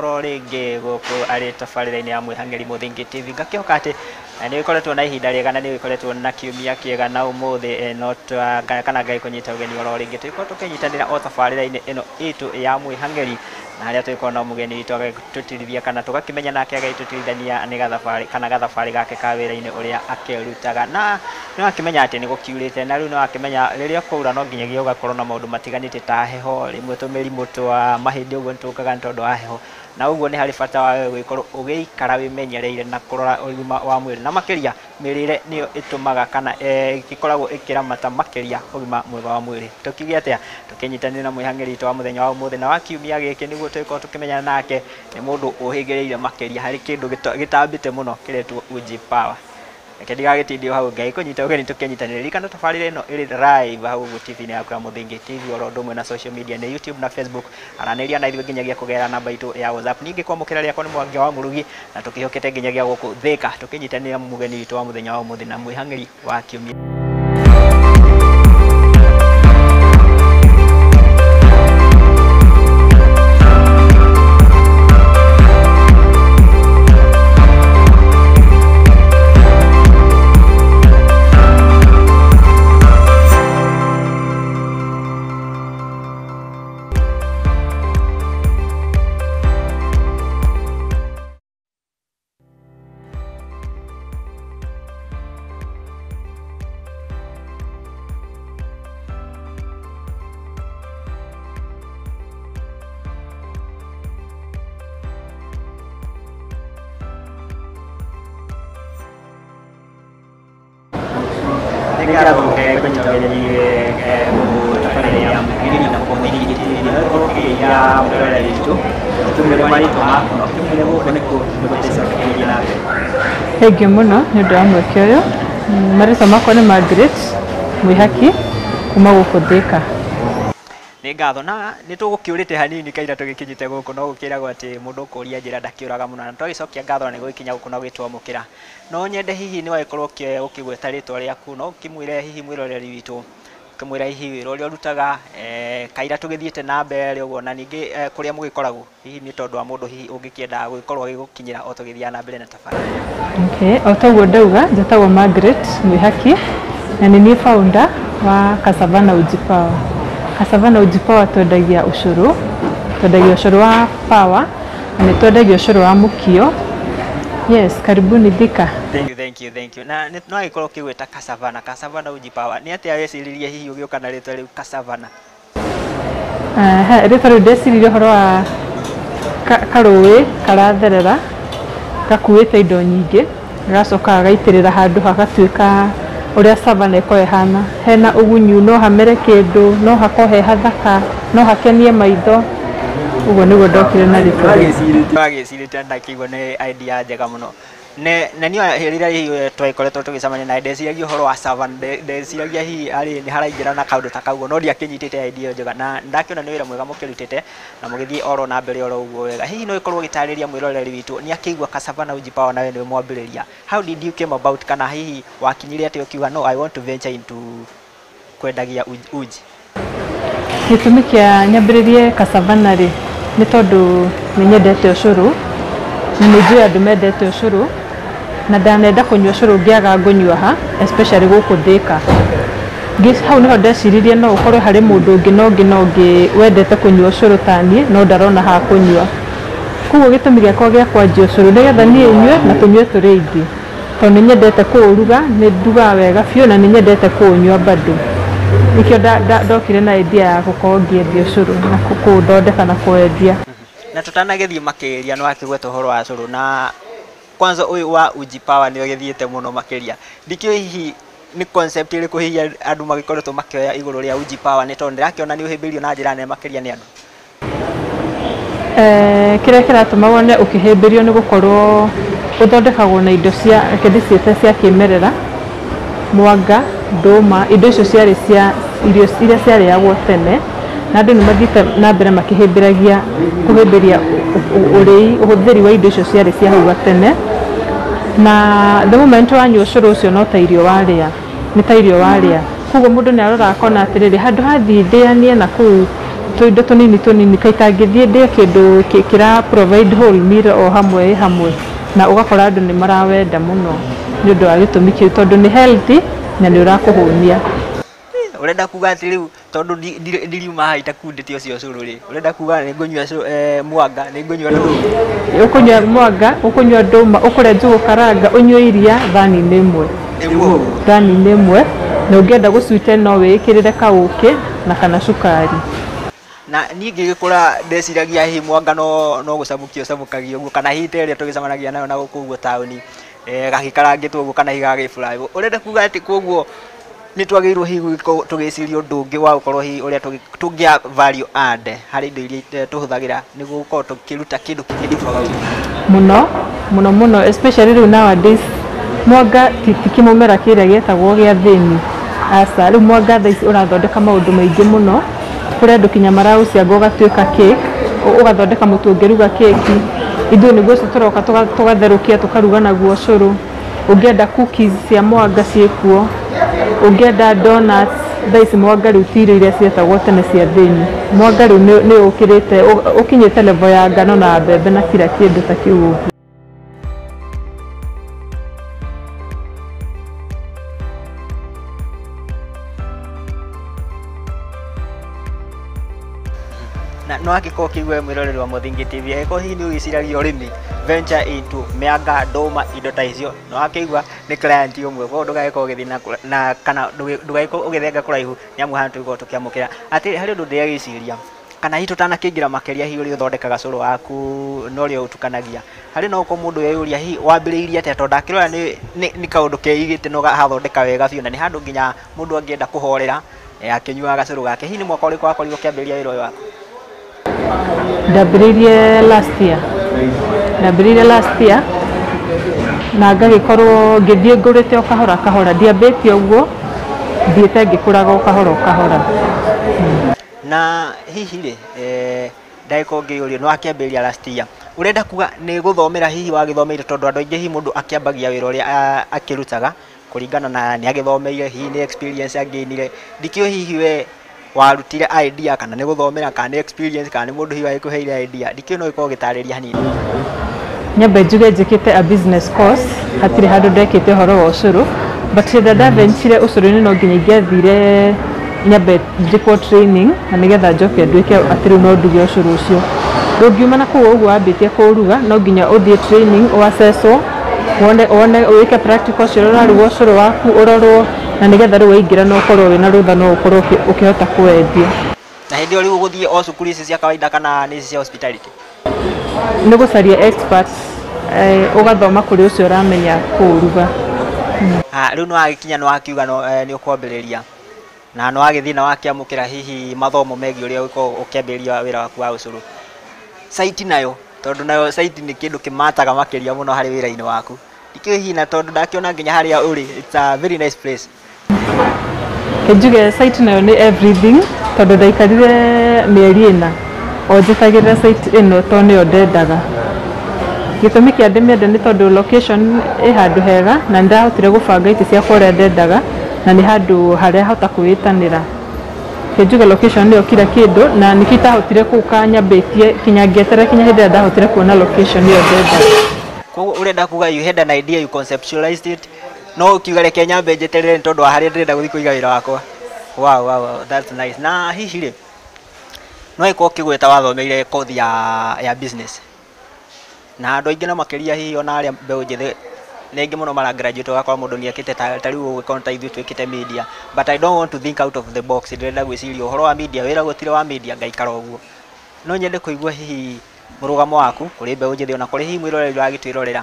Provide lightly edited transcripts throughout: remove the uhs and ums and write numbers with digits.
Oro rĩngĩ gũkũ arĩ tabarĩra-inĩ ya Mwĩhang'ĩri Mũthingi TV. Ngakĩhoka atĩ nĩ ũkoretwo na ihinda rĩega na nĩ ũkoretwo na kiumia kĩega, na ũmũthĩ no kana Ngai kũnyita ũgeni oro rĩngĩ tũgĩkorwo tũkĩnyitanĩra o tabarĩra-inĩ ĩno itũ ya Mwĩhang'ĩri, na harĩa tũgĩkorwo na mũgeni witũ agagĩtũtirithia kana tũgakĩmenya nake agagĩtũtirithania nĩ gathabarĩ kana gathabarĩ gake ka wĩra-inĩ ũrĩa akĩrutaga. Na nĩ wakĩmenya atĩ nĩ gũkiurĩte, na rĩu nĩ wakĩmenya rĩrĩa kwaura no nginyagia ũgakorwo na maũndũ matiganĩte ta heho, rĩmwe tũmĩrimũ twa mahĩndĩ ũguo nĩ tũkaga nĩ tondũ wa heho, na ũguo nĩ harĩ bata wa wewe gũgĩkorwo ũgĩikara wĩmenyereire na kũrora ũgima wa mwĩrĩ, na makĩria mĩrĩre nĩyo ĩtũmaga kana ĩgĩkoragwo ĩkĩramata makĩria ũgima mwega wa mwĩrĩ. Tũkiuge atĩa? Tũkĩnyitanĩre na mwĩhang'ĩri witũ wa mũthenya wa ũmũthĩ na wa kiumia gĩkĩ nĩguo tũgĩkorwo tũkĩmenyana nake. Nĩ mũndũ ũhĩgĩrĩire makĩria harĩ kĩndũ gĩtambĩte mũno kĩretwo Uji Power. Reke ndigagĩtindie hau, Ngai kũnyita ũgeni tũkĩnyitanĩre. Ririkana tabarĩra ĩno ĩrĩ live hau ũguo TV-inĩ yaku ya Mũthingi TV, oro ũndũ ũmwe na social media nĩ YouTube na Facebook. Aranĩria na ithuĩ nginyagia kũgerera namba itũ ya WhatsApp. Ningĩ kwamũkĩra rĩakwa nĩ Mwangi wa Mũrugi, na tũkĩhokete nginyagia gũkũ Thĩka tũkĩnyitanĩra mũgeni witũ wa mũthenya wa ũmũthĩ na mwĩhang'ĩri wa kiumia. Nĩ ngatho Ngai kũnyita ũgeni gũkũ tabarĩra ya Mwĩhang'ĩri na Mũthingi TV, na ũkorwo ũkĩgeithia mwĩroreri witũ, ũtũmĩre marĩtwa maku na ũkĩmwĩre gũkũ nĩkũ nĩguo tũcokererie na mbere. Thengiũ mũno nĩ ũndũ wa mweke ũyũ. Marĩtwa makwa nĩ Margaret Mwĩhaki kuma gũkũ Thĩka. Nĩ ngatho, na nĩ tũgũkĩũrĩte hanini kaira tũgĩkinyĩte gũkũ, no gũkĩragwo atĩ mũndũ ũkũria njĩra ndakĩũraga mũno, na twagĩcokia ngatho na nĩ gũgĩkinya gũkũ na gũgĩtwamũkĩra. No nyende hihi nĩ wagĩkorwo ũkĩgweta rĩtwa rĩaku, no ũkĩmwĩre hihi mwĩroreri witũ, ũkĩmwĩra hihi wĩra ũrĩa ũrutaga, kaira tũgĩthiĩte na mbere ũguo, na ningĩ kũrĩa mũgĩkoragwo, hihi nĩ tondũ wa mũndũ hihi ũngĩkĩenda gũgĩkorwo agĩgũkinyĩra o tũgĩthiaga na mbere na tabarĩra. Okay, o taguo ndauga, njĩtagwo Margaret Mwĩhaki na nĩ niĩ founder wa Kasavana Uji Power. Kasavana Uji Power twendagia ũcũrũ, twendagia ũcũrũ wa power na nĩ twendagia ũcũrũ wa mũkio. Yes, karibuni Thika. Thank you, thank you, thank you. Na no agĩkorwo ũkĩgweta Kasavana, Kasavana Uji Power. Nĩ atĩa weciririe hihi ũgĩũka na rĩtwa rĩu Kasavana? Rĩtwa rĩu ndeciririe ũhoro wa karũĩ karatherera gakuĩte indo nyingĩ, gagacoka gagaitĩrĩra handũ hagatuĩka ũrĩa savana ĩkoragwo ĩhana. Hena ũgunyu, no hamere kĩndũ, no hakorwo he hathaka, no hakenie maitho. Ũguo nĩguo ndokire na rĩtwa rĩu. Wagĩcirĩte na kĩigua nĩ idea njega mũno. Ne na niĩ rĩrĩa hihi twagĩkoretwo tũgĩcemania nawe, ndeciragia ũhoro wa savana, ndeciragia hihi arĩ nĩ haraingĩra na kaũndũ ta kau, no ndiakĩnyitĩte idea ĩyo njega, na ndakĩona nĩ wĩra mwega mũkĩrutĩte na mũgĩthiĩ oro na mbere oro ũguo wega. Hihi no ĩkorwo ũgĩtarĩria mwĩroreri witũ nĩ akĩigua Kasavana Uji Power na we nĩwe mwambĩrĩria, how did you came about, kana hihi wakinyire atĩa ũkiuga no I want to venture into kwendagia uji? Gĩtũmi kĩa nyambĩrĩrie Kasavana rĩ, nĩ tondũ nĩ nyendete ũcũrũ, na nĩ njũĩ andũ mendete ũcũrũ, na ndanenda kũnyua ũcũrũ ngĩaga ngũnyua ha, especially gũkũ Thĩka. Hau nĩho ndeciririe no ũkorwo harĩ mũndũ ũngĩ na ũngĩ na ũngĩ wendete kũnyua ũcũrũ ta niĩ, no ndarona ha kũnyua. Koguo gĩtũmi gĩakwa gĩa kwanjia ũcũrũ nĩgetha niĩ nyue na tũnyue tũrĩ aingĩ, tondũ nĩ nyendete kũũruga, nĩ ndugaga wega biũ na nĩ nyendete kũũnyua bado. Nĩkĩo ndokire na idea ya gũkorwo ngĩendia ũcũrũ na kũũthondeka na kũwendia. Na tũtanagĩthiĩ makĩria nĩ wakĩgweta ũhoro wa ũcũrũ, na kwanza ũyũ wa Uji Power nĩ ũgĩthiĩte mũno makĩria. Ndikĩũĩ hihi nĩ concept ĩrĩkũ hihi andũ magĩkoretwo makĩoya igũrũ rĩa Uji Power, nĩ tondũ ndĩrakĩona nĩ ũhĩmbĩirio na njĩra nene makĩria nĩ andũ. Kĩrĩa kĩratũma wone ũkĩhĩmbĩrio nĩ gũkorwo ũthondekagwo na indo cia, reke ndĩciĩte cia kĩmerera, mwanga, ndũma, indo icio ciarĩ cia irio iria ciarĩagwo tene, na andũ nĩ mathiĩte na mbere makĩhĩmbĩragia kũhĩmbĩria ũrĩi, ũhũthĩri wa indo icio ciarĩ cia hau gatene. Na the moment wanyua ũcũrũ ũcio no ta irio warĩa, nĩ ta irio warĩa. Koguo mũndũ nĩ aroraga akona atĩrĩrĩ, handũ hathiĩ ndĩanie na kũu Tũindo tũnini tũnini kaitangĩthiĩ ndĩe kĩndũ kĩra provide whole meal o hamwe hamwe, na ũgakora andũ nĩ marawenda mũno nĩ ũndũ wa gĩtũmi kĩu, tondũ nĩ healthy na nĩ ũrakũhũnia. Ũrenda kuga atĩ rĩu tondũ ndiriuma haha itakundĩte ũcio ũcũrũ rĩ, ũrenda kuga nĩ ngũnyua mwanga, nĩ ngũnyua ndũma? Ũkũnyua mwanga, ũkũnyua ndũma, ũkũrĩa njũgũ karanga, ũnyue iria thani-inĩ ĩmwe. Thani-inĩ ĩmwe, na ũngĩenda gũ-sweeten no wĩĩkĩrĩre kaũkĩ na kana cukari. Na niĩ ngĩgĩkũra ndeciragia hihi mwanga no gũcamũkio ũcamũkagio ũguo, kana hihi ta ĩrĩa tũgĩcemanagia nayo na gũkũ ũguo taũni, gagĩkarangĩtwo ũguo kana hihi gagĩfry. Ũrenda kuga atĩ koguo nĩ twagĩrĩirwo hihi gũgĩkorwo tũgĩciria ũndũ ũngĩ wa gũkorwo hihi ũrĩa tũngĩa value add harĩ indo iria tũhũthagĩra nĩguo gũkorwo tũkĩruta kĩndũ kĩngĩ tofauti. Mũno mũno mũno, especially rĩu nowadays mwanga ti kĩmũmera kĩrĩa gĩetagwo gĩa thĩni, aca. Rĩu mwanga thaa ici ũrathondeka maũndũ maingĩ mũno, kũrĩ andũ kinya maraũcianga ũgatuĩka cake, ũgathondeka mũtu ũngĩruga keki. Ithuĩ nĩguo ũcio tũroka tũgatherũkia tũkaruga naguo ũcũrũ. Ũngĩenda cookies cia mwanga ciĩkuo, ũngĩenda donuts, thaa ici mwanga rĩu ti irio iria cietagwo tene cia thĩni. Mwanga rĩu nĩ ũkĩrĩte, ũkinyĩte level ya ngano na mbembe na kila kĩndũ ta kĩu ũguo. Na no angĩkorwo ũkĩigua mwĩroreri wa Mũthingi TV, angĩkorwo hihi nĩ ũgĩciragia ũrĩmi, venture into mĩanga, ndũma, indo ta icio, no akĩigua nĩ client ũmwe, koguo ndũgagĩkorwo ũgĩthiĩ na kana ndũgagĩkorwo ũgĩthenga kũraihu, nĩ amu haha tũgũkorwo tũkĩamũkĩra. Atĩ harĩ ũndũ ndĩragĩciria, kana hihi tũtanakĩingĩra makĩria hihi ũrĩa ũthondekaga cũrũ waku na ũrĩa ũtukanagia, harĩ no ũkorwo mũndũ eyũria hihi wambĩrĩirie atĩa, tondũ ndakĩrora nĩ kaũndũ keigĩte na ũgahathondeka wega biũ, na nĩ handũ nginya mũndũ angĩenda kũhorera akĩnyuaga gacũrũ gake. Hihi nĩ mwaka ũrĩkũ wakorirwo ũkĩambĩrĩria wĩra ũyũ waku? Ndambĩrĩirie last year. Ndambĩrĩirie last year na ngagĩkorwo ngĩthiĩ ngũrĩte o kahora kahora, ndiambĩtie ũguo, thiĩte ngĩkũraga o kahora o kahora. Na hihi rĩ, ndagĩkorwo ngĩyũria nĩ wakĩambĩrĩria last year, ũrenda kuga nĩ gũthomera hihi wagĩthomeire, tondũ andũ aingĩ hihi mũndũ akĩambagia wĩra ũrĩa akĩrutaga kũringana na nĩ agĩthomeire, hihi nĩ experience angĩinire. Ndikĩũĩ hihi we warutire idea kana nĩ gũthomera kana nĩ experience kana nĩ mũndũ hihi wagĩkũheire idea, ndikĩũĩ no ũgĩkorwo ũgĩtarĩria hanini. Nyambe njuge njĩkĩte a business course, hatirĩ handũ ndekĩte ũhoro wa ũcũrũ, but hĩndĩ ĩrĩa ndaventure ũcũrũ-inĩ no nginya ingĩathire nyambe njĩkwo training na nĩgetha njoke nduĩke atĩ rĩu no nduge ũcũrũ ũcio. Ndũngiuma na kũu ũguo wambĩtie kũũruga, no nginya ũthiĩ training, ũacesswo, wone wĩke practical ũcio ũraruga ũcũrũ waku ũrorwo, na nĩgetha rĩu waingĩra na ũkorwo wĩna rũtha no ũkorwo ũkĩhota kũwendia. Na hĩndĩ ĩyo rĩu ũgũthiĩ o cukuru ici cia kawaida kana nĩ ici cia hospitality? Nĩ gũcaria experts, ũgathoma kũrĩ ũcio ũramenya kũũruga. Rĩu nĩ wagĩkinya nĩ wakiuga nĩ ũkwambĩrĩria, na nĩ wagĩthiĩ na wakĩamũkĩra hihi mathomo megiĩ ũrĩa ũgũkorwo ũkĩambĩrĩria wĩra waku wa ũcũrũ. Site nayo, tondũ nayo site nĩ kĩndũ kĩmataga makĩria mũno harĩ wĩra-inĩ waku, ndikĩũĩ hihi na tondũ ndakĩona nginya harĩa ũrĩ, it's a very nice place. Njuge site nayo nĩ everything, tondũ ndaikarire mĩeri 4 o njĩtagĩrĩra site ĩno tondũ nĩyo ndendaga. Gĩtũmi kĩa ndĩmĩende nĩ tondũ location ĩ handũ hega na nĩndahotire gũbanga itĩ ciakwa ũrĩa ndendaga, na nĩ handũ harĩa hota kwĩĩtanĩra. Njuge location nĩyo kila kĩndũ, na nĩkĩo itahotire gũka nyambĩtie kinya ngĩeterera kinya hĩndĩ ĩrĩa ndahotire kuona location ĩyo ndendaga. Koguo ũrenda kuga you had an idea, you conceptualized it, no ũkiuga reke nyambe njeterere nĩ tondũ wa harĩa ndĩrenda gũthiĩ kũiga wĩra wakwa. Wow, wow, wow, that's nice. Na hihi rĩ, no ĩkorwo ũkĩgweta wathomeire kothi ya business, na andũ aingĩ na makĩria hihi ona arĩa mbeũ njĩthĩ nĩ aingĩ mũno mara graduate, ũgakora mũndũ nĩ ekĩte ta rĩu ũgĩkorwo ta ithuĩ twĩkĩte media, but I don't want to think out of the box. Ndĩrenda gwĩciria ũhoro wa media, wĩra gũtirĩ wa media, ngaikara ũguo. No nyende kũigua hihi mũrũgamo waku kũrĩ mbeũ njĩthĩ ona kũrĩ hihi mwĩroreri ũragĩtwĩrorera,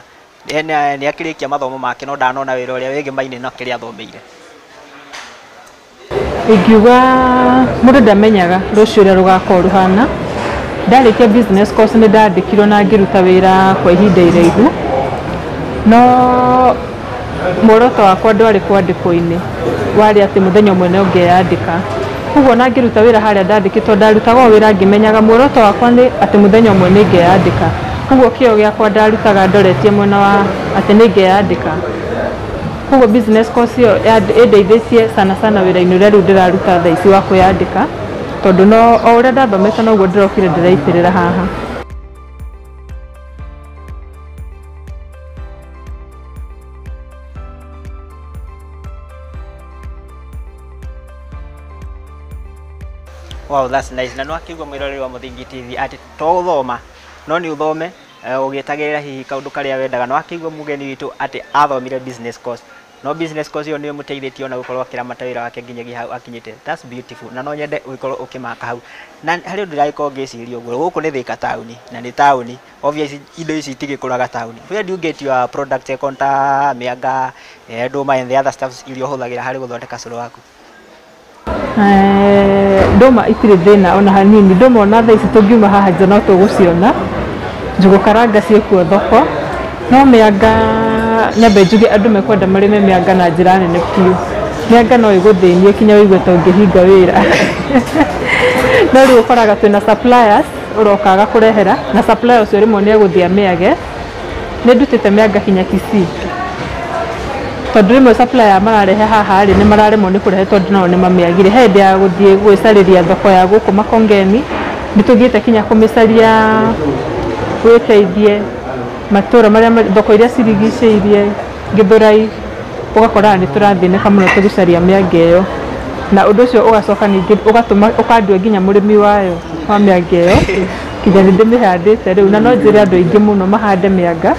nĩ akĩrĩkia mathomo make no ndanona wĩra ũrĩa wĩgemaine na kĩrĩa athomeire. Ingiuga mũndũ ndamenyaga rũciũ ũrĩa rũgakorwo rũhana. Ndarĩkia business course nĩ ndandĩkirwo na ngĩruta wĩra kwa ihinda iraihu, no muoroto wakwa ndwarĩ kwandĩkwo-inĩ, warĩ atĩ mũthenya ũmwe no ngeyandĩka. Koguo ona ngĩruta wĩra harĩa ndandĩkĩtwo, ndarutaga o wĩra ngĩmenyaga muoroto wakwa nĩ atĩ mũthenya ũmwe nĩ ngeyandĩka. Koguo kĩo gĩakwa ndarutaga ndoretie mwena wa atĩ nĩ ngeyandĩka. Koguo business course ĩyo ĩndeithĩtie sana sana wĩra-inĩ ũrĩa rĩu ndĩraruta thaa ici wa kwĩyandĩka. Tondũ no o ũrĩa ndathomete noguo ndĩrokire ndĩraitĩrĩra haha. Wow, that's nice. Na nĩwakĩigua mwĩroreri wa Mũthingi TV atĩ to gũthoma no nĩ ũthome ũgĩetagĩrĩra hihi kaũndũ karĩa wendaga. Na wakĩigua mũgeni witũ atĩ athomire business course, no business course ĩyo nĩyo ĩmũteithĩtie ona gũkorwo akĩramata wĩra wake nginyagia hau akinyĩte. That's beautiful. Na no nyende ũgĩkorwo ũkĩmaka hau. Na harĩ ũndũ ndĩragĩkorwo ngĩciria ũguo, gũkũ nĩ Thika taũni na nĩ taũni, obviously indo ici itigĩkũraga taũni. Where do you get your products ta mĩanga, ndũma and the other stuffs iria ũhũthagĩra harĩ gũthondeka cũrũ waku? Ndũma itirĩ thĩna ona hanini. Ndũma ona thaa ici tũngiuma haha nja no tũgũciona. Njũgũ karanga ciĩkuo thoko. No mĩanga nyambe njuge andũ mekwenda marĩme mĩanga na njĩra nene biũ. Mĩanga no ĩgũthĩnie kinya wĩigue ta ũngĩhinga wĩra. No rĩu ũkoraga twĩna suppliers ũroka agakũrehera, na supplier ũcio rĩmwe nĩ egũthiĩ amĩage. Nĩ ndutĩte mĩanga kinya Kisii. Tondũ rĩmwe supplier mararehe haha rĩ, nĩ mararemwo nĩ kũrehe tondũ nao nĩ mamĩagire. He hĩndĩ ya gũthiĩ gwĩcarĩria thoko ya gũkũ Makongeni, nĩ tũthiĩte kinya kũmĩcaria wĩteithie matũra marĩa thoko iria cirigicĩirie Gĩthũrai, ũgakoraga nĩ tũrathĩnĩka mũno tũgĩcaria mĩanga ĩyo. Na ũndũ ũcio ũgacoka ningĩ ũgatũma ũkandua nginya mũrĩmi wayo wa mĩanga ĩyo, kinya nĩ ndĩmĩhandĩte rĩu. Na no njĩre andũ aingĩ mũno mahande mĩanga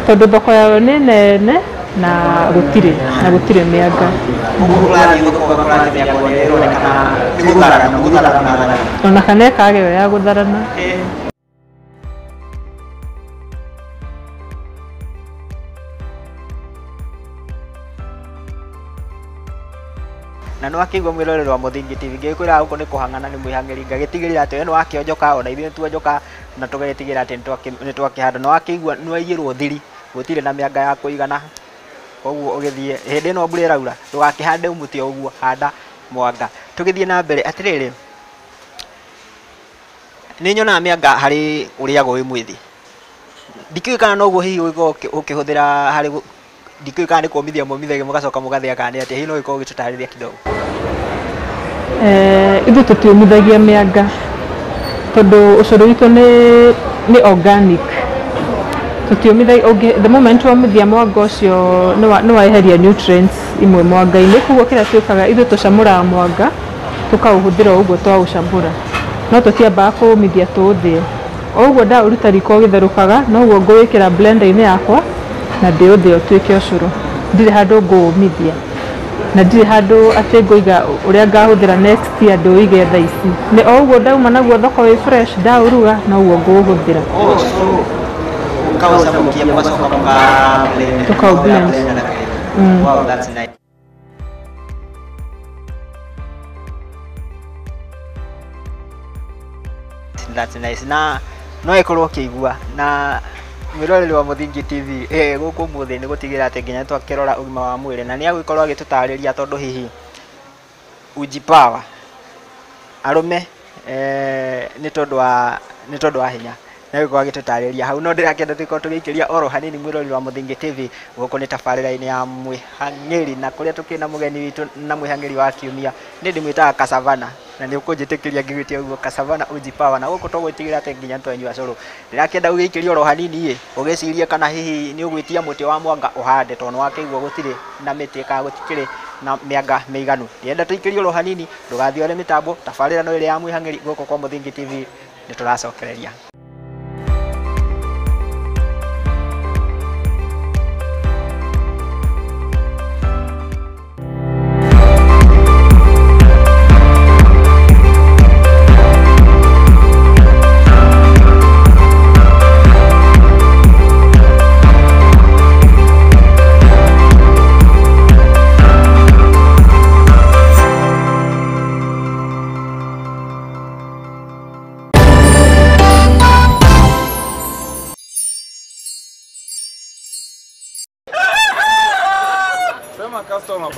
tondũ thoko yayo nĩ nene na gũtirĩ mĩanga. Ona kana ĩkaga ĩyo ya gũtharana. Na nĩwakĩigua mwĩroreri wa Mũthingi TV ngĩkwĩra gũkũ nĩ kũhang'ana nĩ mwĩhang'ĩri, ngagĩtigĩrĩra atĩ we nĩwakĩonjoka ona ithuĩ nĩtuonjoka na tũgagĩtigĩrĩra atĩ nĩtwakĩhanda. Nĩwakĩigua nĩwaiyĩrwo thiri, gũtirĩ na mĩanga ya kũigana, koguo ũgĩthiĩ hĩndĩ ĩno mbura ĩraura ndũgakĩhande mũtĩ o ũguo, handa mwanga. Tũgĩthiĩ na mbere atĩrĩrĩ, nĩ nyonaga mĩanga harĩ ũrĩagwo wĩ mwĩthĩ, ndikĩũĩ kana noguo hihi ũgĩkorwo ũkĩhũthĩra harĩ, ndikĩũĩ kana nĩ kũmithia mũmithagia mũgacoka mũgathĩa kana nĩ atĩa, hihi no ũgĩkorwo ũgĩtũtarĩria kidogo? Ithuĩ tũtiũmithagia mĩanga tondũ ũcũrũ witũ nĩ organic. Tũtiũmithagia, the moment womithia mwanga ũcio nĩ waeheria nutrients imwe mwanga-inĩ. Koguo kĩrĩa twĩkaga ithuĩ tũcamũraga mwanga tũkaũhũthĩra o ũguo twaũcamũra, no tũtiambaga kũũmithia tũũthĩe. O ũguo ndaũruta riko ũgĩtherũkaga noguo ngũwĩkĩra blender-inĩ yakwa na ndĩũthĩe ũtuĩke ũcũrũ. Ndirĩ handũ ngũũmithia na ndirĩ handũ atĩ ngũiga ũrĩa ngahũthĩra next year ndũũige thaa ici. Nĩ o ũguo ndauma naguo thoko wĩ fresh ndaũruga noguo ngũũhũthĩra. Tũkaũ-blend. Wow, that's nice. That's nice. Na no ĩkorwo ũkĩigua na mwĩroreri wa Mũthingi TV gũkũ ũmũthĩ nĩ gũtigĩrĩra atĩ nginya twakĩrora ũgima wa mwĩrĩ, na nĩ agũgĩkorwo agĩtũtarĩria tondũ hihi Uji Power arũme nĩ tondũ wa hinya nĩ agũgĩkorwo agĩtũtarĩria hau. No ndĩrakĩenda tũgĩkorwo tũgĩikĩria oro hanini mwĩroreri wa Mũthingi TV gũkũ nĩ tabarĩra-inĩ ya Mwĩhang'ĩri, na kũrĩa tũkĩrĩ na mũgeni witũ na mwĩhang'ĩri wa kiumia nĩ ndĩmwĩtaga Kasavana, na nĩ ũkũnjĩtĩkĩria ngĩgwĩtia ũguo Kasavana Uji Power. Na gũkũ tũgwĩtigĩra atĩ nginya twenyua cũrũ. Ndĩrakĩenda ũgĩikĩrie oro hanini ĩ ũgĩcirie kana hihi nĩ ũgwĩtia mũtĩ wa mwanga ũhande, tondũ nĩwakĩigua gũtirĩ na mĩtĩ kana gũtikĩrĩ na mĩanga mĩiganu. Ndĩrenda tũikĩrie oro hanini, ndũgathiĩ ore mĩtambo, tabarĩra no ĩrĩa ya Mwĩhang'ĩri gũkũ kwa Mũthingi TV nĩ tũracokereria.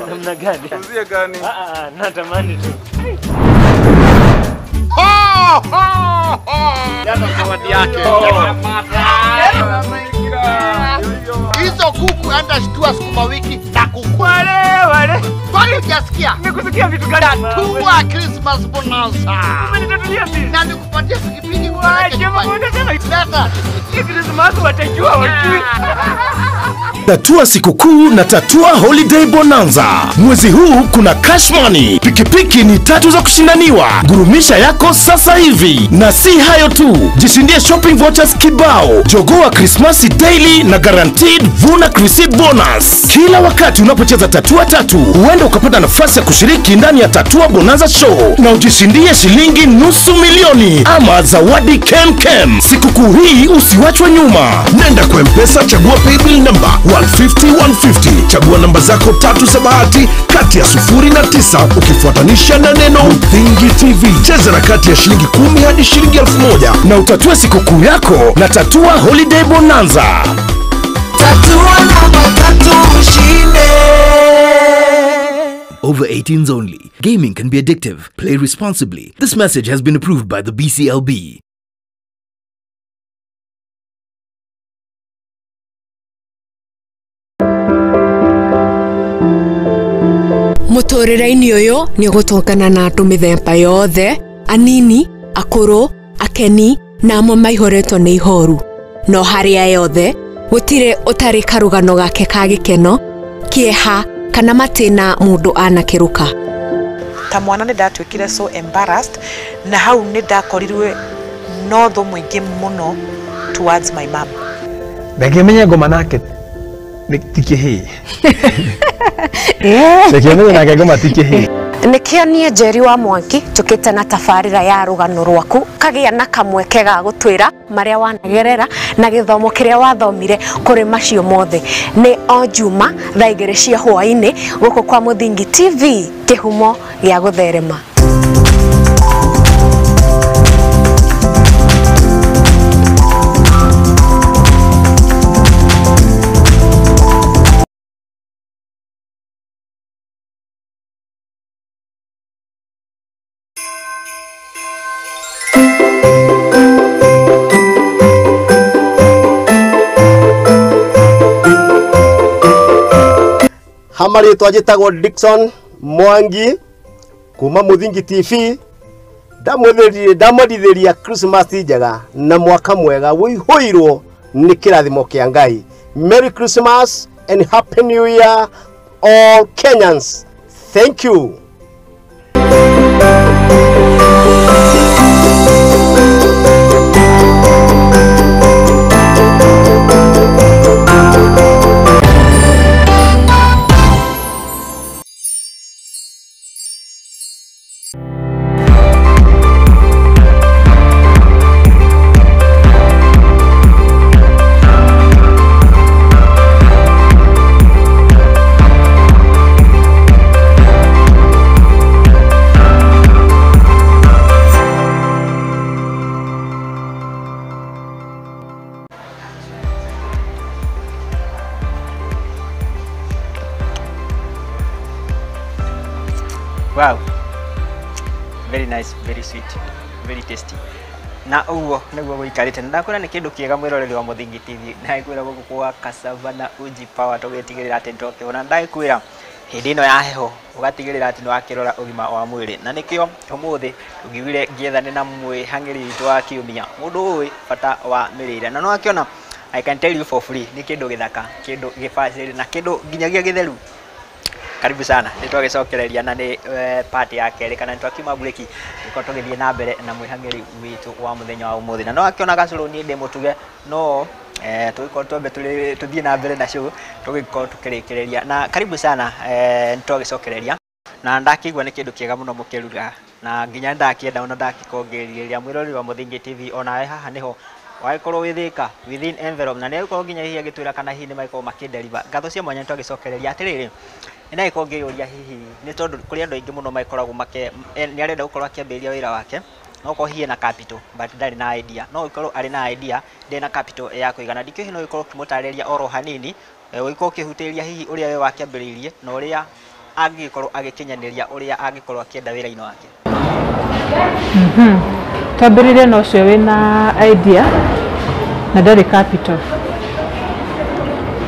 Namna gani? Tuzie gani? Natamani tu. Ho ho ho. Jana zawadi yake. Hizo kuku anda shtua sukuma wiki na kuku. Wale wale. Kwani hujasikia? Nimekusikia. Umenipatia vitu gani? Tatua Christmas bonanza. Umenitatulia mimi. Na nikupatia pikipiki kwa Leta. Christmas watajua wajui. Tatua sikukuu na Tatua Holiday Bonanza. Mwezi huu kuna cash money. Pikipiki ni 3 za kushindaniwa. Gurumisha yako sasa hivi. Na si hayo tu, jishindie shopping vouchers kibao, jogoa Christmas daily na guaranteed vuna Chrissy bonus. Kila wakati unapocheza Tatua 3, huenda ukapata nafasi ya kushiriki ndani ya Tatua Bonanza Show na ujishindie shilingi 500,000 ama zawadi kemkem. Sikukuu hii usiwachwe nyuma. Nenda kwa M-Pesa, chagua paybill number 150 150. Chagua namba zako 3 za bahati kati ya 0 na 9 ukifuatanisha na neno Muthingi TV. Cheza na kati ya shilingi 10 hadi shilingi 1000 na utatue sikukuu yako na Tatua Holiday Bonanza. Tatua namba 3 ushinde. Over 18s only. Gaming can be addictive. Play responsibly. This message has been approved by the BCLB. Mũtũrĩre-inĩ ũyũ nĩ ũgũtũngana na andũ mĩthemba yothe, anini, akũrũ, akeni na amwe maihũrĩtwo nĩ ihoru. No harĩa yothe, gũtirĩ ũtarĩ karũgano gake ka gĩkeno, kĩeha kana matĩna mũndũ anakĩrũka. Ta mwana nĩ ndatuĩkire so embarrassed na hau nĩ ndakorirwe no thũ mũingĩ mũno towards my mom. Ndangĩmenya ngoma nake ti kĩhĩĩ. Ndangĩmenya nake ngoma ti kĩhĩĩ. Nĩkĩo niĩ Njeri wa Mwangi njũkĩte na tabarĩra ya rũgano rwaku kagĩa na kamweke ga gũtwĩra marĩa wanagerera na gĩthomo kĩrĩa wathomire kũrĩ macio mothe. Nĩ o Juma thaa 2 cia hwaĩ-inĩ gũkũ kwa Muthingi TV, kĩhumo gĩa gũtherema. Hamarĩtwa njĩtagwo Dickson Mwangi kuma Muthingi TV. Ndamwendithĩria Christmas njega na mwaka mwega wĩihũirwo nĩ kĩrathimo kĩa Ngai. Merry Christmas and Happy New Year all Kenyans. Thank you. Wow, very nice, very sweet, very tasty. Na uguo niguo guikarite na ndakwira ni kindu kiega mwiroreri wa Muthingi TV na ngwira guku kwa Cassava Uji Power tugitigirira ati ndokihuna ndakwira hindi ino ya heho ugatigirira ati niwakirora ugima wa mwiri na nikio umuthi ngiugire ngiethane na mwihang'iri witu wa kiumia mundu uwi bata wa mirire na no akiona I can tell you for free ni kindu githaka kindu gibacĩrĩ na kindu nginyagia githeru. Karibu sana nĩ twagicokereria na nĩ party ya kerĩ kana nĩ twakiuma break nĩko tũgĩthiĩ na mbere na mwĩhang'ĩri witũ wa mũthenya wa ũmũthĩ na no akĩona gacũrũ niĩ ndĩ mũtuge no tũgĩkorwo twambe tũthiĩ na mbere na show tũgĩkorwo tũkĩrĩkĩrĩria na karibu sana nĩ twagicokereria na ndakĩigua nĩ kĩndũ kĩega mũno mũkĩruga na nginya ndakĩenda ona ndakĩkorwo ngĩrirĩria mwĩroreri wa Muthingi TV onawe haha nĩho wagĩkorwo wĩ Thika within envelope na nĩ agĩkorwo nginya hihi agĩtwĩra kana hihi nĩ magĩkorwo makĩdeliver ngatho cia mwanya nĩ twagicokereria atĩrĩrĩ nĩ ngĩyũria hihi nĩ tondũ kũrĩ andũ aingĩ mũno magĩkoragwo make nĩ arenda gũkorwo akĩambĩrĩria wĩra wake no korwo hihi ena capital but ndarĩ na idea no ĩkorwo arĩ na idea ndĩ na capital ya kũigana ndikĩũĩ hihi no ĩkorwo ũkĩmũtarĩria oro hanini ũgĩkorwo ũkĩhutĩria hihi ũrĩa we wakĩambĩrĩirie na ũrĩa angĩgĩkorwo agĩkinyanĩria ũrĩa angĩkorwo akĩenda wĩra-inĩ wake. Twambĩrĩrie na ũcio wĩna idea na ndarĩ capital.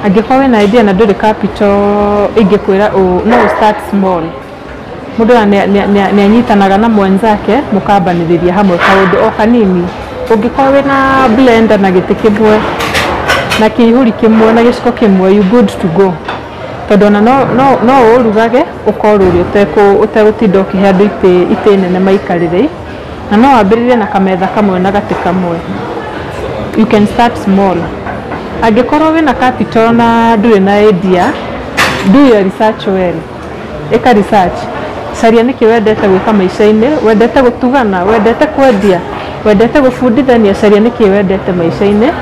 Angĩkorwo wĩna idea na ndũrĩ capital ingĩkwĩra no start small. Mũndũ nĩ anyitanaga na mwenzake mũkambanĩrĩria hamwe kaũndũ o kanini. Ũngĩkorwo wĩna blender na gĩtĩ kĩmwe na kĩihũri kĩmwe na gĩciko kĩmwe, you good to go, tondũ ona no ũrugage ũkorwo ũrĩ ũtegũtinda ũkĩhe andũ itĩ nene maikarĩre, na no wambĩrĩrie na kametha kamwe na gatĩ kamwe. You can start small. Angĩkorwo wĩna capital na ndũrĩ na idea, do your research well. Ĩka research, caria nĩkĩ wendete gwĩka maica-inĩ. Wendete gũtugana, wendete kwendia, wendete gũbundithania, caria nĩkĩ wendete maica-inĩ,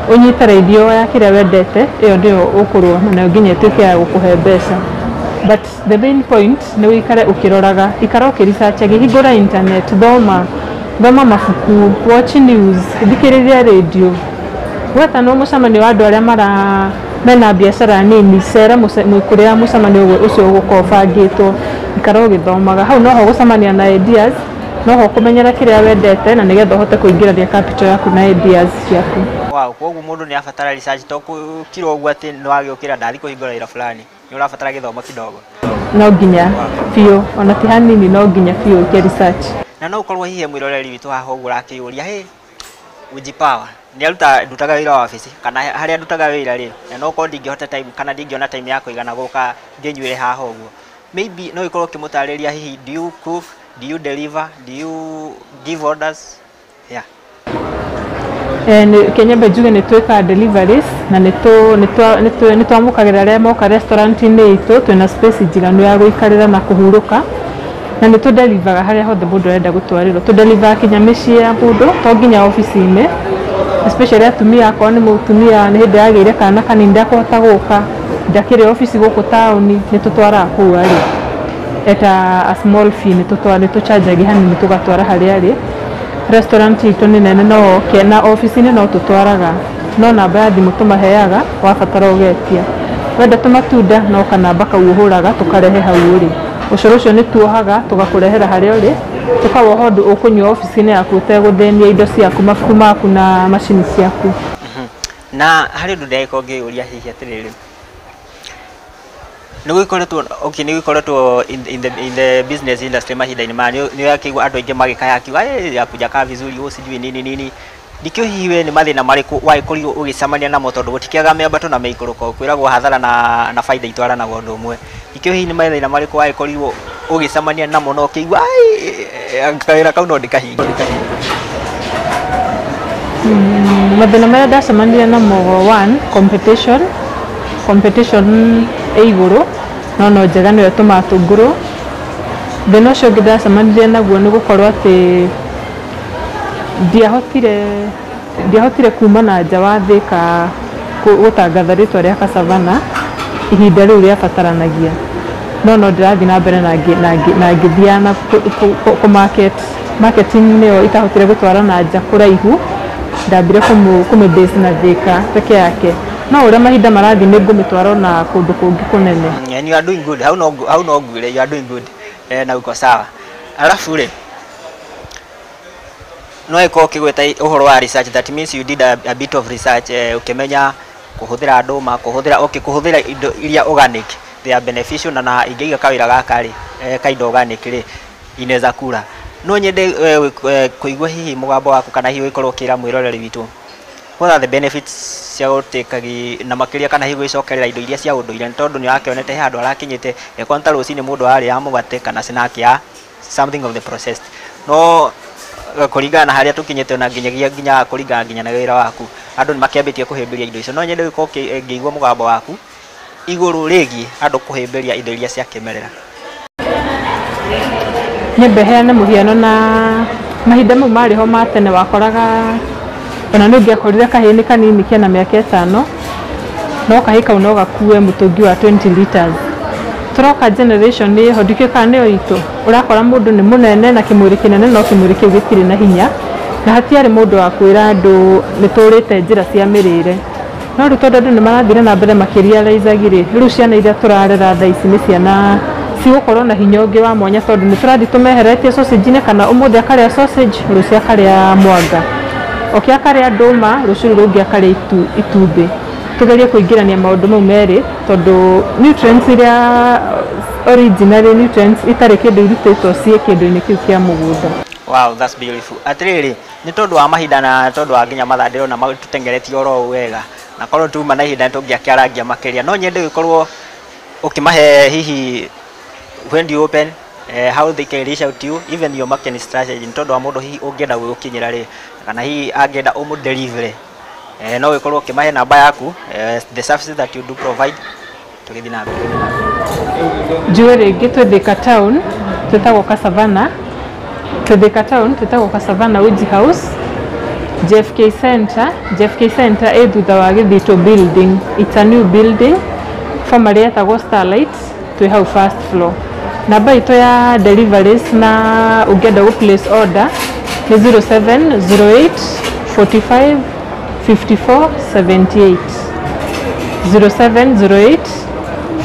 ũnyite radio ya kĩrĩa wendete, ĩyo nĩyo ũkũrwo nayo nginya ĩtuĩke ya gũkũhe mbeca. But the main point nĩ ũikare ũkĩroraga, ikara ũkĩresearchagia, hingũra internet, thoma, thoma mabuku, watch news, thikĩrĩria radio. Wetanwo mũcemanio wa andũ arĩa mara mena biacara nini, cera kũrĩa mũcemanio ũcio ũgũkorwo ũbangĩtwo, ikara ũgĩthomaga. Hau noho ũgũcemania na ideas, noho ũkũmenyera kĩrĩa wendete na nĩgetha ũhote kũingĩrania capital yaku na ideas ciaku. Wow, koguo mũndũ nĩ abatara research, to kiro ũguo atĩ nĩ wagĩũkĩra ndathi kũhingũra wĩra fulani, nĩ ũrabatara gĩthomo kidogo. No nginya biũ, ona ti hanini, no nginya biũ ũke research. Na no ũkorwo hihi mwĩroreri witũ haha ũguo ũrakĩyũria, "Hey, Ujipawa nĩ aruta ndutaga wĩra wa wabici kana harĩa ndutaga wĩra rĩ, na no korwo ndingĩhota time kana ndingĩona time ya kũigana gũka ngĩnyuĩre haha ũguo." Maybe no ĩkorwo ũkĩmũtarĩria hihi, do you cook, do you deliver, do you give orders? Yeah. Kĩnyambe njuge nĩ twĩkaga deliveries na nĩ twamũkagĩra arĩa moka restaurant-inĩ itũ. Twĩna space njiganu ya gũikarĩra na kũhurũka, na nĩ tũdelivaga harĩa hothe mũndũ arenda gũtwarĩrwo. Tũdelivaga kinya mĩciĩ ya mũndũ, to nginya obici-inĩ, especially atumia. Akorwo nĩ mũtumia nĩ hĩndĩ yagĩire kana kanini, ndakũhota gũka, ndakĩrĩ obici gũkũ taũni, nĩ tũtwaraga kũu arĩ at a small fee. Nĩ tũchanjagia hanini tũgatwara harĩa arĩ. Restaurant itũ nĩ nene, no oke, na obici-inĩ no tũtwaraga, no namba ya thimũ tũmaheaga, wabatara ũgetia. Wenda tũmatunda, no kanamba kau ũhũraga tũkarehe hau ũrĩ. Ũcũrũ ũcio nĩ tuohaga tũgakũrehera harĩa ũrĩ, tũkawoha ũndũ ũkũnyua obici-inĩ yaku ũtegũthĩnia indo ciaku, mabuku maku na macini ciaku. Na harĩ ũndũ ndĩragĩkorwo ngĩyũria hihi atĩrĩrĩ, nĩ gũgĩkoretwo, okay, nĩ gũgĩkoretwo in the business industry mahinda-inĩ maya nĩ ũrakĩigua andũ aingĩ magĩkaya akiuga, "Eh, hakujakaa vizuri, oh, sijui nini nini." Ndikĩũĩ hihi we nĩ mathĩna marĩkũ wagĩkorirwo ũgĩcemania namo, tondũ gũtikĩaga mĩambato na mĩikũrũko, kwĩragwo hathara na baida itwaranaga ũndũ ũmwe. Ndikĩũĩ hihi nĩ mathĩna marĩkũ wagĩkorirwo ũgĩcemania namo na ũkĩigua, "Ai, kawĩra kau no ndĩkahinge"? Mathĩna marĩa ndacemanirie namo, one, competition. Competition ĩ igũrũ, no njega nĩyo ĩtũmaga tũngũrwo. Thĩna ũcio ũngĩ ndacemanirie naguo nĩ gũkorwo atĩ ndiahotire kuma na nja wa Thĩka gũtangatha rĩtwa rĩa Kasavana ihinda rĩu rĩabataranagia, no ndĩrathiĩ na mbere na ngĩthiaga na kũ market. Marketing nĩyo itahotire gũtwara na nja kũraihu, ndambire kũmĩ base na Thĩka peke yake, no ũrĩa mahinda marathiĩ nĩ ngũmĩtwara ona kũndũ kũngĩ kũnene. And you are doing good. Hau no ngwĩre you are doing good, na uko sawa. Alafu rĩ, no ĩkorwo ũkĩgweta ũhoro wa research, that means you did a bit of research, ũkĩmenya kũhũthĩra ndũma, kũhũthĩra, okay, kũhũthĩra indo iria organic, they are beneficial, na ingĩiga kawĩra gaka rĩ, ka indo organic rĩ, inaweza kura. No nyende kũigua hihi mũgambo waku kana hihi ũgĩkorwo ũkĩra mwĩroreri witũ what are the benefits cia gũtĩkagi na makĩria kana hihi gwĩcokerera indo iria cia ũndũire, nĩ tondũ nĩ wakĩonete he handũ arakinyĩte ĩkorwo nĩ ta rũcinĩ mũndũ ararĩa mũgate kana snack ya something of the processed, no kũringana na harĩa tũkinyĩte na nginyagia nginya kũringana nginya na wĩra waku, andũ nĩ makĩambĩtie kũhĩmbĩria indo icio. No nyende gũkorwo ngĩigua mũgambo waku igũrũ rĩgiĩ andũ kũhĩmbĩria indo iria cia kĩmerera. Nyambe heane mũhiano na mahinda mau marĩ ho ma tene, wakoraga ona nĩ ũngĩakorire kahĩĩ nĩ kanini kena mĩaka 5, no kahĩĩ kau no gakue mũtũngi wa 20 liters. Tũroka generation ĩho, ndikĩũĩ kana nĩyo itũ, ũrakora mũndũ nĩ mũnene na kĩmwĩrĩ kĩnene, no kĩmwĩrĩ kĩu gĩtirĩ na hinya, na hatiarĩ mũndũ wa kwĩra andũ nĩ tũrĩte njĩra cia mĩrĩre. No rĩu tondũ andũ nĩ marathire na mbere makĩrealize rĩ, rĩu ciana iria tũrarera thaa ici nĩ ciana cigũkorwo na hinya ũngĩ wa mwanya, tondũ nĩ tũrathiĩ tũmeheretie sausage-inĩ, kana ũmũthĩ akarĩa sausage, rũciũ akarĩa mwanga, oke akarĩa ndũma, rũciũ rũu rũngĩ akarĩa itumbĩ. Tũgerie kũingĩrania maũndũ mau merĩ, tondũ nutrients iria original nutrients itarĩ kĩndũ irutĩtwo ciĩ kĩndũ-inĩ kĩu kĩa mũgũnda. Wow, that's beautiful. Atiriri, nĩ tondũ wa mahinda na tondũ wa nginya mathaa ndĩrona tũtengeretie oro ũũ wega, na korwo tuma na ihinda nĩtũngĩakĩarangia makĩria. No nyende gũkorwo ũkĩmahe hihi when do you open, how they can reach out to you, even your marketing strategy, nĩ tondũ wa mũndũ hihi ũngĩenda gwĩgũkinyĩra rĩ, kana hihi angĩenda ũmũ delivery, no ũgĩkorwo ũkĩmahe namba yaku, the services that you do provide, tũgĩthiĩ na mbere. Njuge rĩngĩ twĩ Thika town, twĩtagwo Kasavana. Twĩ Thika town, twĩtagwo Kasavana Uji House, JFK Center. JFK Center ĩ thutha wa Gĩthitũ building. It's a new building, formerly yetagwo Starlight. Twĩ hau first floor. Namba itũ ya deliveries na ũngĩenda gũ place order nĩ 0708 45 54 78, 0708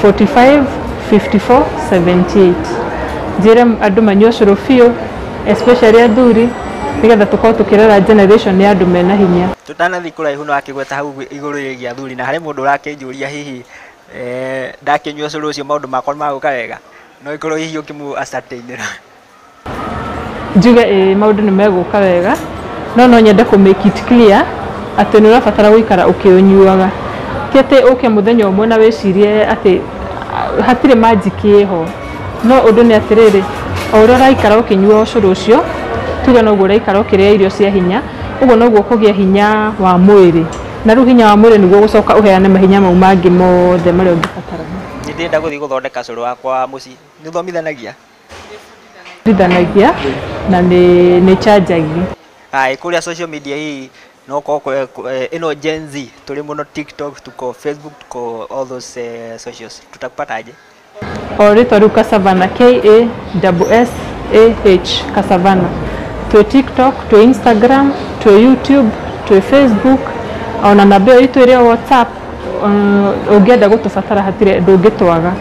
45 54 78. Njĩre andũ manyue ũcũrũ biũ, especially athuri, nĩgetha tũkorwo tũkĩrera generation ya andũ mena hinya. Tũtanathiĩ kũraihu no akĩgweta hau igũrũ rĩgiĩ athuri, na harĩ mũndũ ũrakĩnjũria hihi ndakĩnyua ũcũrũ ũcio maũndũ makwa nĩ magũka wega, no ĩkorwo hihi ũkĩmũ ascertainĩra. Njuge ĩĩ, maũndũ nĩ megũka wega, no nyende kũ make it clear atĩ nĩ ũrabatara gũikara ũkĩũnyuaga. Ti atĩ ũke mũthenya ũmwe na wĩcirie atĩ hatirĩ magic ĩho, no ũndũ nĩ atĩrĩrĩ, o ũrĩa ũraikara ũkĩnyua ũcũrũ ũcio, tuge noguo ũraikara ũkĩrĩa irio cia hinya, ũguo noguo ũkũgĩa hinya wa mwĩrĩ, na rĩu hinya wa mwĩrĩ nĩguo ũgũcoka ũheane mahinya mau mangĩ mothe marĩa ũngĩbatara. Nĩ ndĩrenda gũthiĩ gũthondeka cũrũ wakwa mũciĩ. Nĩ ũthomithanagia? Thomithanagia na nĩ chanjagi. Haya, kũrĩa social media hii no korwo ĩno Gen Z tũrĩ mũno TikTok, tuko Facebook, tuko all those socials, tutakupataje? O rĩtwa rĩu Kasavana, K A S S A H, Kasavana. Twĩ TikTok, twĩ Instagram, twĩ YouTube, twĩ Facebook, ona namba ĩyo itũ ĩrĩ o WhatsApp. Ũngĩenda gũtũbatara hatirĩ ndũngĩtwaga.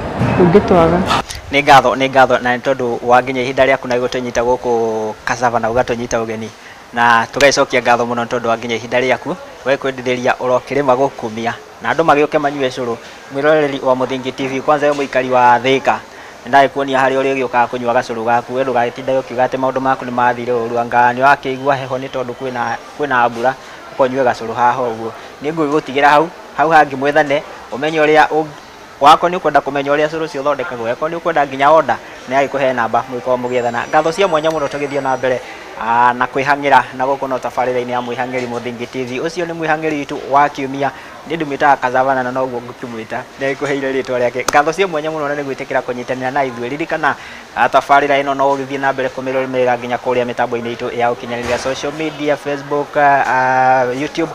Nĩ ngatho na nĩ tondũ wa nginya ihinda rĩaku na gũtũnyita gũkũ Kasavana ũgatũnyita ũgeni, na tũgagĩcokia ngatho mũno nĩ tondũ wa nginya ihinda rĩaku ũgekwendithĩria ũrokĩrĩma gũkumia na andũ magĩũke manyue cũrũ. Mwĩroreri wa Mũthingi TV, kwanza we mũikari wa Thika, nĩndagĩkuonia harĩa ũrĩgĩũkaga kũnyua gacũrũ gaku, we ndũgagĩtinde ũkiuga atĩ maũndũ maku nĩ mathire ũru, anga nĩ wakĩigua heho nĩ tondũ kwĩna mbura, ũkonyue gacũrũ haha ũguo. Nĩ ngũgĩgũtigĩra hau hangĩ mwethane ũmenye ũrĩa wako nĩ ũkwenda kũmenya ũrĩa cũrũ ũcio ũthondekagwo, akorwo nĩ ũkwenda nginya order nĩ agĩkũhe namba mũgĩkorwo mũgĩethana. Ngatho cia mwanya mũno tũgĩthiĩ na mbere na kwĩhang'ĩra na gũkũ no tabarĩra-inĩ ya Mwĩhang'ĩri Mũthingi TV. Ũcio nĩ mwĩhang'ĩri witũ wa kiumia, nĩ ndĩmwĩtaga Kasavana na noguo ngũkĩmwĩta, nĩ agĩkũheire rĩtwa rĩake. Ngatho cia mwanya mũno na nĩ gwĩtĩkĩra kũnyitanĩra na ithuĩ. Ririkana tabarĩra ĩno no ũgĩthiĩ na mbere kũmĩrũmĩrĩra nginya kũrĩa mĩtambo-inĩ itũ ya ũkinyanĩria, social media, Facebook, YouTube,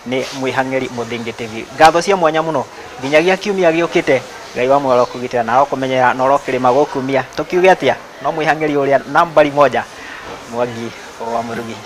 nĩ Mwĩhang'ĩri Mũthingi TV. Ngatho cia mwanya mũno nginyagia kiumia gĩũkĩte. Ngai wa muoyo arokũgitĩra na arokũmenyerera na ũrokĩrĩma gũkumia. Tũkiuge atĩa? No mwĩhang'ĩri ũrĩa nambari moja, Mwangi wa Mũrugi.